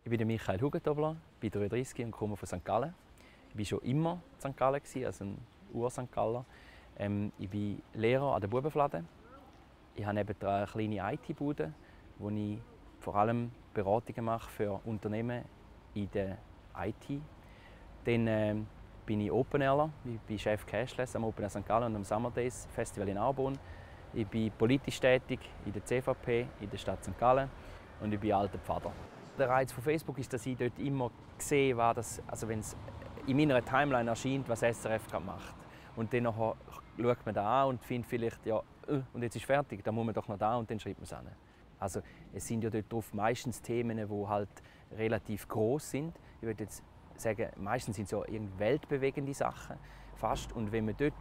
Ich bin Michael Hugentobler, bin 33 und komme von St. Gallen. Ich war schon immer in St. Gallen, also ein Ur-St. Galler. Ich bin Lehrer an der Bubenflade. Ich habe nebenan eine kleine IT-Bude, wo ich vor allem Beratungen mache für Unternehmen in der IT. Dann bin ich Open-Airler, ich bin Chef Cashless am Open Air St. Gallen und am Summer Days Festival in Arbon. Ich bin politisch tätig in der CVP, in der Stadt St. Gallen und ich bin alter Pfarrer. Der Reiz von Facebook ist, dass ich dort immer sehe, wenn es in meiner Timeline erscheint, was SRF gerade macht. Und dann schaut man da an und findet vielleicht, ja, und jetzt ist fertig, dann muss man doch noch da und dann schreibt man es an. Also es sind ja dort drauf meistens Themen, die halt relativ groß sind. Ich würde jetzt sagen, meistens sind es ja irgendwie weltbewegende Sachen fast. Und wenn man dort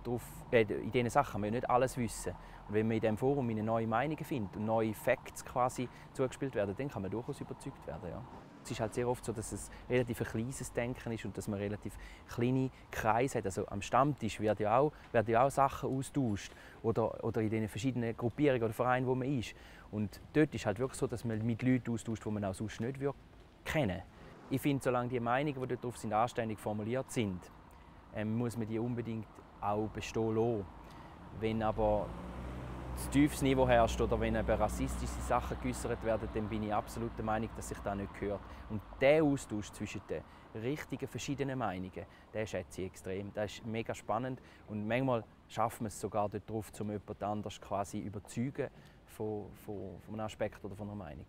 in diesen Sachen kann man ja nicht alles wissen. Und wenn man in diesem Forum eine neue Meinungen findet und neue Facts quasi zugespielt werden, dann kann man durchaus überzeugt werden. Ja. Es ist halt sehr oft so, dass es relativ ein kleines Denken ist und dass man relativ kleine Kreise hat. Also am Stammtisch werden ja auch Sachen austauscht oder in den verschiedenen Gruppierungen oder Vereinen, wo man ist. Und dort ist halt wirklich so, dass man mit Leuten austauscht, die man auch sonst nicht kennen würde. Ich finde, solange die Meinungen, die dort drauf sind, anständig formuliert sind, muss man die unbedingt auch bestehen lassen. Wenn aber zu tiefes Niveau herrscht oder wenn eben rassistische Sachen geäußert werden, dann bin ich absolut der Meinung, dass sich das nicht gehört. Und der Austausch zwischen den richtigen verschiedenen Meinungen, den schätze ich extrem. Das ist mega spannend und manchmal schafft man es sogar darauf, um jemand anders quasi überzeugen von einem Aspekt oder von einer Meinung.